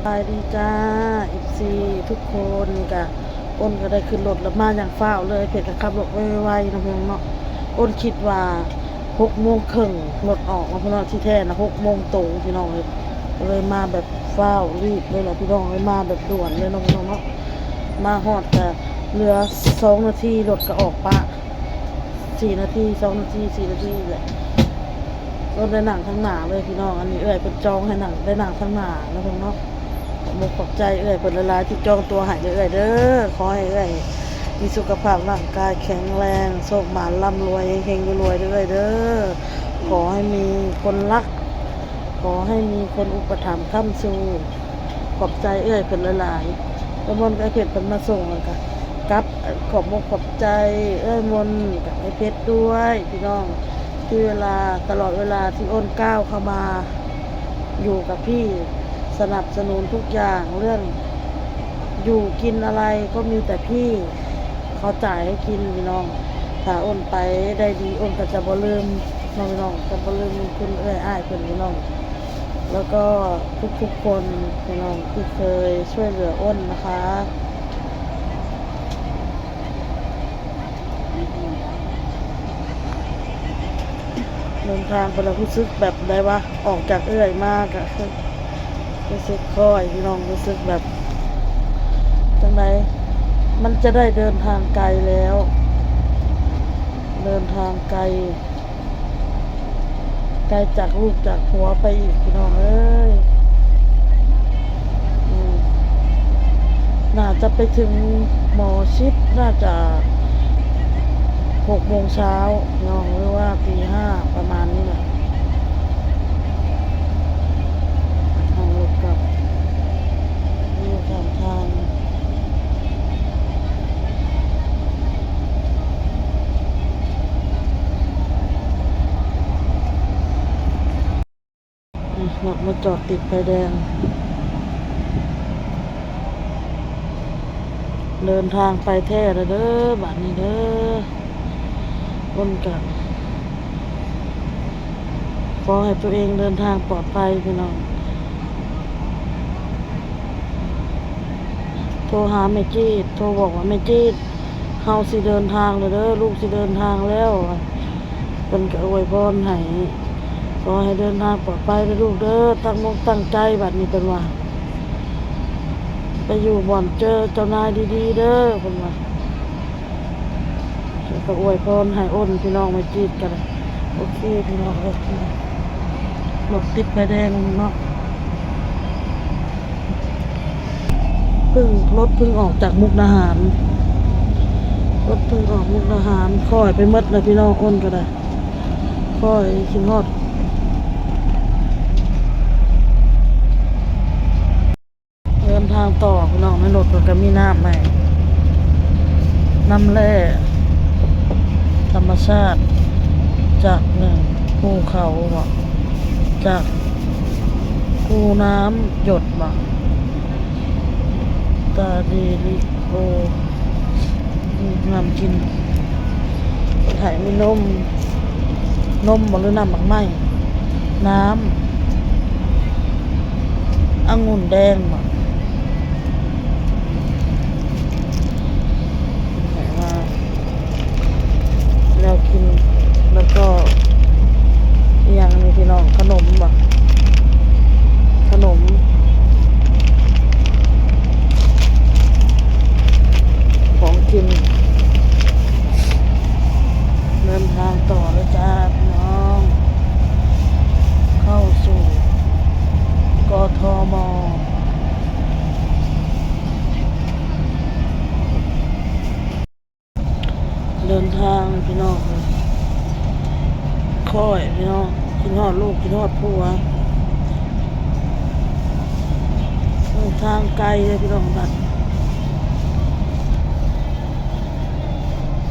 ສະບາຍດີຈ້າ ເອັຟຊີ ທຸກຄົນ. ກະ ອ້ນກະໄດ້ຂຶ້ນລົດລະມາຢ່າງຟ້າວເລີຍ, ເພັດກະຂັບລົດໄວໆເນາະ ເນາະ. ອ້ນຄິດວ່າຫົກໂມງເຄິ່ງລົດອອກເນາະ ພີ່ນ້ອງ, ທີ່ແທ້ນະຫົກໂມງຕົງ ພີ່ນ້ອງເອີຍ. ກະເລີຍມາແບບຟ້າວລີບເລີຍລະ ພີ່ນ້ອງເອີຍ, ມາແບບດ່ວນເລີຍເນາະ ພີ່ນ້ອງເນາະ. ມາຮອດກະເຫຼືອສອງນາທີ ລົດກະອອກປະ ສີ່ນາທີ ສອງນາທີ ສີ່ນາທີແຫຼະ. ລົດໄດ້ນັ່ງທາງໜ້າເລີຍ ພີ່ນ້ອງ. ອັນນີ້ເອື້ອຍເພິ່ນຈອງໃຫ້ນັ່ງ ໄດ້ນັ່ງທາງໜ້າເນາະ ພີ່ນ້ອງເນາະ. ຂອບອົກຂອບໃຈເອື້ອຍເພິ່ນຫຼາຍໆ ທີ່ຈອງຕົ໋ວໃຫ້ເດີເອື້ອຍເດີ. ຂໍໃຫ້ເອື້ອຍມີສຸຂະພາບຮ່າງກາຍແຂງແຮງ ໂຊກໝານລ່ຳລວຍ ເຮັງໆ ລວຍໆ ເດີເອື້ອຍເດີ. ຂໍໃຫ້ມີຄົນຮັກ ຂໍໃຫ້ມີຄົນອຸປະຖຳຄ້ຳຊູ. ຂອບໃຈເອື້ອຍເພິ່ນຫຼາຍໆ. ເອື້ອຍມົນກັບອ້າຍເພັດເພິ່ນມາສົ່ງ ແລ້ວກະກັບ. ຂອບອົກຂອບໃຈເອື້ອຍມົນກັບອ້າຍເພັດດ້ວຍ ພີ່ນ້ອງ ທີ່ເວລາ ຕະຫຼອດເວລາທີ່ອ້ນກ້າວເຂົ້າມາຢູ່ກັບພີ່ ສະໜັບສະໜູນທຸກຢ່າງ ເລື່ອງຢູ່ກິນອະໄລກໍມີແຕ່ພີ່ເຂົາຈ່າຍໃຫ້ກິນ ພີ່ນ້ອງ. ຖ້າອ້ນໄປໄດ້ດີ ອ້ນກໍຈະບໍ່ລືມ ເນາະ ພີ່ນ້ອງ, ຈະບໍ່ລືມບຸນຄຸນເອື້ອຍອ້າຍເພິ່ນ ພີ່ນ້ອງ, ແລ້ວກໍທຸກໆຄົນ ພີ່ນ້ອງ ທີ່ເຄີຍຊ່ວຍເຫຼືອອ້ນນະຄະ. ເດີນທາງໄປແລ້ວ ຮູ້ສຶກແບບໃດວະ? ອອກຈາກເອື້ອຍມາກະຄື ຮູ້ສຶກຄ່ອຍ ພີ່ນ້ອງ, ຮູ້ສຶກແບບຈັ່ງໃດ? ມັນຈະໄດ້ເດີນທາງໄກແລ້ວ ເດີນທາງໄກ ໄກຈາກລູກຈາກຜົວໄປອີກ ພີ່ນ້ອງເອີຍ. ອືມ ໜ້າຈະໄປເຖິງ ມໍຊິດ ໜ້າຈະຫົກໂມງເຊົ້າ ພີ່ນ້ອງ, ຫຼືວ່າຕີຫ້າ ປະມານນີ້ແຫຼະ. ທາງລົດກັບ ຢູ່ຂ້າງທາງ. ນີ້ ລົດມາຈອດຕິດໄຟແດງ. ເດີນທາງໄປແທ້ແລ້ວເດີ ບາດນີ້ເດີ. ອ້ນກະຂໍໃຫ້ຕົວເອງເດີນທາງປອດໄພ ພີ່ນ້ອງ. ໂທຫາແມ່ຈີດ ໂທບອກວ່າ ແມ່ຈີດ ເຮົາຊິເດີນທາງແລ້ວເດີ ລູກຊິເດີນທາງແລ້ວ. ເພິ່ນກະອວຍພອນໃຫ້ຂໍໃຫ້ເດີນທາງປອດໄພເດີລູກເດີ, ຕັ້ງອົກຕັ້ງໃຈ. ບາດນີ້ເພິ່ນວ່າ ໄປຢູ່ບ່ອນເຈີເຈົ້ານາຍດີໆເດີ ເພິ່ນວ່າ. ແລ້ວກໍອວຍພອນໃຫ້ອ້ນ ພີ່ນ້ອງ, ແມ່ຈີດກໍໄດ້. ໂອເຄ ພີ່ນ້ອງເອີຍ, ລົດຕິດໄຟແດງເນາະ. ເພິ່ງ ລົດເພິ່ງອອກຈາກມຸກດາຫານ, ລົດເພິ່ງອອກມຸກດາຫານ. ຄ່ອຍໄປໝົດແລ້ວ ພີ່ນ້ອງ, ອ້ນກໍໄດ້ ຄ່ອຍຊິຮອດ. ເດີນທາງຕໍ່ ພີ່ນ້ອງ, ໃນລົດເພິ່ນກໍມີນ້ຳໃຫ້ ນ້ຳແຮ່ທຳມະຊາດ ຈາກໜຶ່ງພູເຂົາບໍ ຈາກຄູນ້ຳຢົດບໍ ຕາເດລິໂອ. ອືມ ນ້ຳກິນ ໄທມີນົມ ນົມບໍ ຫຼືນ້ຳໝາກໄມ້ ນ້ຳອະງຸ່ນແດງບໍ ແນວກິນ ແລ້ວກໍອີ່ຫຍັງນີ້ພີ່ນ້ອງ ຂະໜົມບໍ ຂະໜົມ ຂອງກິນ. ເດີນທາງຕໍ່ເລີຍຈ້າພີ່ນ້ອງ ເຂົ້າສູ່ ກທມ. ເດີນທາງພີ່ນ້ອງເອີຍ ຄ່ອຍພີ່ນ້ອງ ຄິດຮອດລູກ ຄິດຮອດຜົວ. ເດີນທາງໄກເດ້ພີ່ນ້ອງ ບັດ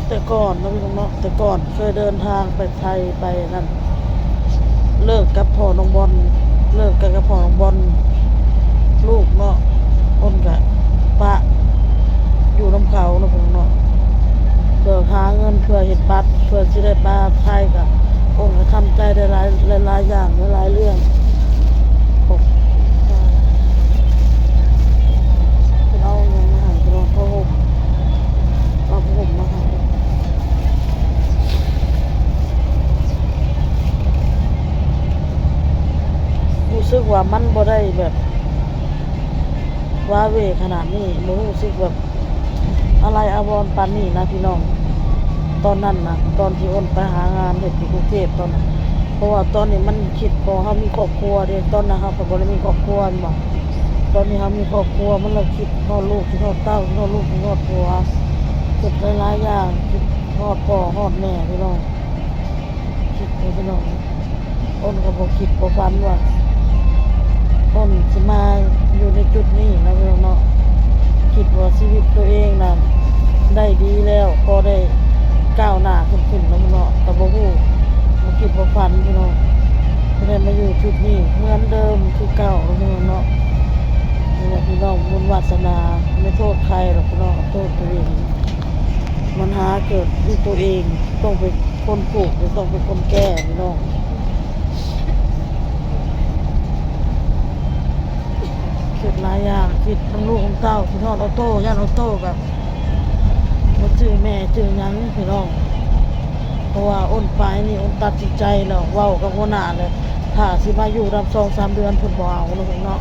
ແຕ່ກ່ອນເນາະພີ່ນ້ອງເນາະ ແຕ່ກ່ອນເຄີຍເດີນທາງໄປໄທໄປນັ້ນ ເລີກກັບພໍ່ນ້ອງບອນ ເລີກກັນກັບພໍ່ນ້ອງບອນ ລູກເນາະ ອ້ນກະປະຢູ່ນຳເຂົາເນາະພີ່ນ້ອງເນາະ ເພື່ອຫາເງິນ ເພື່ອເຮັດບັດ ເພື່ອຊິໄດ້ມາໄທ ກະອ້ນກະທຳໃຈໄດ້ຫຼາຍ ຫຼາຍໆຢ່າງ ຫຼາຍໆເລື່ອງ. ຂອບ ຂອບ ມັນບໍ່ໄດ້ແບບວ້າເຫວຂະໜາດນີ້ ບໍ່ຮູ້ສຶກແບບອາໄລອາວອນປານນີ້ນະພີ່ນ້ອງ. ຕອນນັ້ນນະ ຕອນທີ່ອ້ນໄປຫາງານເຮັດຢູ່ກຸງເທບຕອນນັ້ນ ເພາະວ່າຕອນນີ້ມັນຄິດ ເພາະເຮົາມີຄອບຄົວເດ້ ຕອນນັ້ນເຮົາກໍບໍ່ໄດ້ມີຄອບຄົວແມ່ນບໍ່? ຕອນນີ້ເຮົາມີຄອບຄົວ ມັນລະຄິດຮອດລູກ ຄິດຮອດເຕົ້າ ຄິດຮອດລູກ ຄິດຮອດຜົວ ຄິດຫຼາຍໆຢ່າງ ຄິດຮອດພໍ່ຮອດແມ່ພີ່ນ້ອງ. ຄິດເດີພີ່ນ້ອງ ອ້ນກໍບໍ່ຄິດບໍ່ຝັນວ່າອ້ນຊິມາຢູ່ໃນຈຸດນີ້ນະພີ່ນ້ອງເນາະ. ຄິດວ່າຊີວິດຕົວເອງນະໄດ້ດີແລ້ວ ພໍໄດ້ກ້າວໜ້າຂຶ້ນໆເນາະພີ່ນ້ອງ ກໍບໍ່ຮູ້ ບໍ່ຄິດບໍ່ຝັນພີ່ນ້ອງ ຈະໄດ້ມາຢູ່ຈຸດນີ້ເໝືອນເດີມຄືເກົ່າເນາະພີ່ນ້ອງເນາະ. ນີ້ແຫຼະພີ່ນ້ອງ ບຸນວາສະໜາ ບໍ່ໂທດໃຜດອກພີ່ນ້ອງ ໂທດຕົວເອງ. ບັນຫາເກີດທີ່ຕົວເອງ ຕ້ອງເປັນຄົນຜູກ ຕ້ອງເປັນຄົນແກ້ພີ່ນ້ອງ. ຄິດຫຼາຍຢ່າງ ຄິດນຳລູກນຳເຕົ້າ ຄິດຮອດອອໂຕ້ ຢ້ານອອໂຕ້ແບບບໍ່ຈື່ແມ່ຈື່ຫຍັງພີ່ນ້ອງ. ເພາະວ່າອ້ນໄປນີ້ ອ້ນຕັດສິນໃຈແລ້ວ ເວົ້າກັບຫົວໜ້າແລ້ວ ຖ້າຊິມາຢູ່ນຳສອງສາມເດືອນ ເພິ່ນບໍ່ເອົາເນາະ ເນາະ.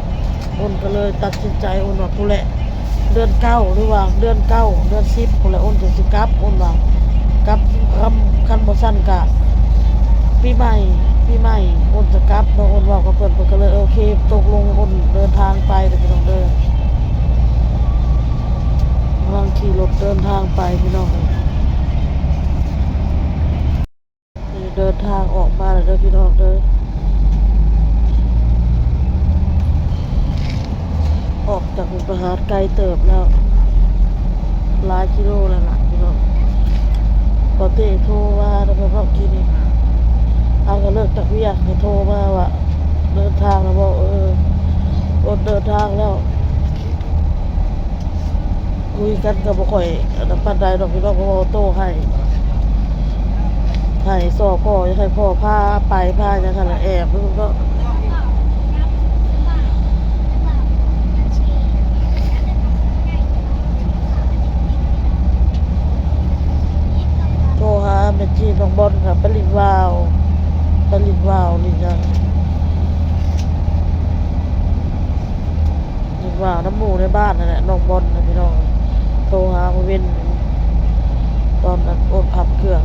ອ້ນກໍເລີຍຕັດສິນໃຈ ອ້ນວ່າພຸ້ນແຫຼະ ເດືອນເກົ້າ ຫຼືວ່າເດືອນເກົ້າ ເດືອນສິບພຸ້ນແຫຼະ ອ້ນຈຶ່ງຊິກັບ ອ້ນວ່າ ກັບ ຄັນ ຄັນບໍ່ຊັ້ນກະປີໃໝ່ ປີໃໝ່ອ້ນຈະກັບເນາະ. ອ້ນເວົ້າກັບເພິ່ນ ເພິ່ນກໍເລີຍໂອເຄ ຕົກລົງ ອ້ນເດີນທາງໄປເດີພີ່ນ້ອງເດີ. ກຳລັງຂີ່ລົດເດີນທາງໄປພີ່ນ້ອງເອີຍ. ນີ້ເດີນທາງອອກມາແລ້ວເດີພີ່ນ້ອງເດີ. ອອກຈາກມຸກດາຫານໄກເຕີບແລ້ວ ຫຼາຍກິໂລແລ້ວລະພີ່ນ້ອງ. ປາເຕ້ໂທມາແລ້ວເນາະ ເມື່ອກີ້ນີ້ ເຮົາກໍເລີກຈາກວຽກ ກໍໂທມາວ່າເດີນທາງແລ້ວບໍ່ ເອີ ລົດເດີນທາງແລ້ວ. ຄຸຍກັນກໍບໍ່ຄ່ອຍອັນນັ້ນປານໃດດອກພີ່ນ້ອງ ເພາະວ່າໂຕ້ໃຫ້ ໃຫ້ຊໍພໍ່ ຢາກໃຫ້ພໍ່ພາໄປພາຫຍັງຫັ້ນລະ ແອບເນາະ. ໂທຫາແມ່ຈີນ ນ້ອງບອນກໍໄປຫຼິ້ນວ່າວ ໄປຫຼິ້ນວ່າວຫຼິ້ນຫຍັງ ຫຼິ້ນວ່າວນຳໝູ່ໃນບ້ານຫັ້ນແຫຼະ ນ້ອງບອນນະພີ່ນ້ອງ. ໂທຫາມື້ເວັນ ຕອນນັ້ນໂອນພັບເຄື່ອງ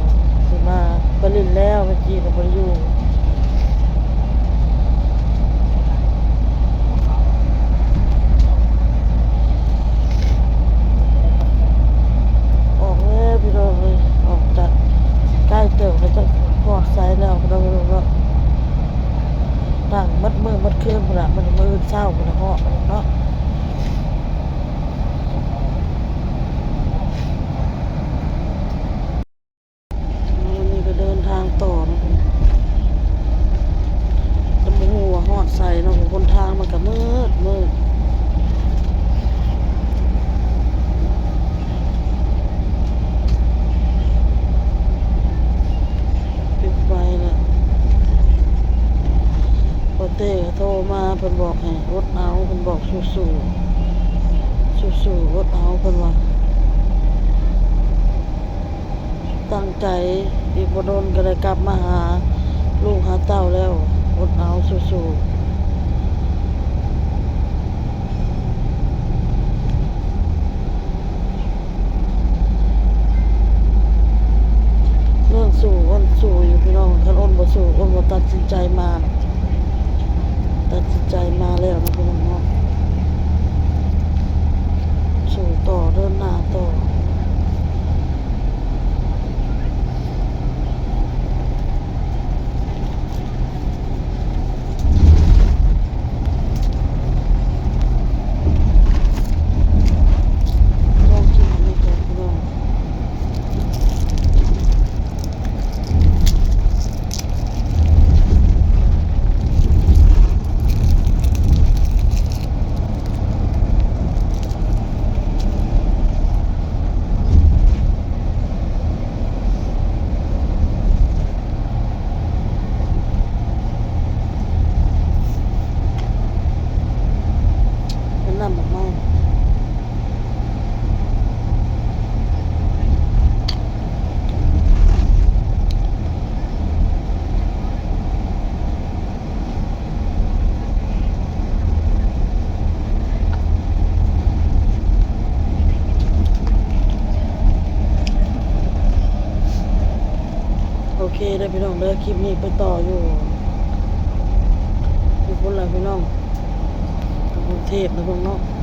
ຊິມາ ໄປຫຼິ້ນແລ້ວ ແມ່ຈີນກໍບໍ່ໄດ້ຢູ່. ອອກແລ້ວພີ່ນ້ອງເອີຍ ອອກຈາກໃກ້ເຕີບ ກໍຈະຮອດໃສແລ້ວພີ່ນ້ອງເອີຍເນາະ. ນັ່ງໝົດມື້ໝົດຄືນພຸ້ນລະ ມື້ອື່ນເຊົ້າພຸ້ນລະເນາະ. ມື້ນີ້ກໍເດີນທາງຕໍ່ເນາະ ແຕ່ບໍ່ຮູ້ວ່າຮອດໃສເນາະ ຫົນທາງມັນກໍມືດໆ. ປິດໄຟແລ້ວ ປາເຕ້ກໍໂທມາ ເພິ່ນບອກໃຫ້ອົດເອົາ ເພິ່ນບອກສູ້ໆ ສູ້ໆ ອົດເອົາ ເພິ່ນວ່າ ຕັ້ງໃຈ ອີກບໍ່ດົນກໍໄດ້ກັບມາຫາລູກຫາເຕົ້າແລ້ວ ອົດເອົາ ສູ້ໆ. ເລື່ອງສູ້ ອ້ນສູ້ຢູ່ພີ່ນ້ອງ ຄັນອ້ນບໍ່ສູ້ ອ້ນບໍ່ຕັດສິນໃຈມາ ຕັດສິນໃຈມາແລ້ວເນາະພີ່ນ້ອງເນາະ ສູ້ຕໍ່ ເດີນໜ້າຕໍ່. ລອງກິນອັນນີ້ກ່ອນພີ່ນ້ອງ. ເປັນນ້ຳໝາກໄມ້. ເດີພີ່ນ້ອງເດີ ຄລິບນີ້ໄປຕໍ່ຢູ່ ຢູ່ພຸ້ນລະພີ່ນ້ອງ ຢູ່ກຸງເທບນະພີ່ນ້ອງເນາະ.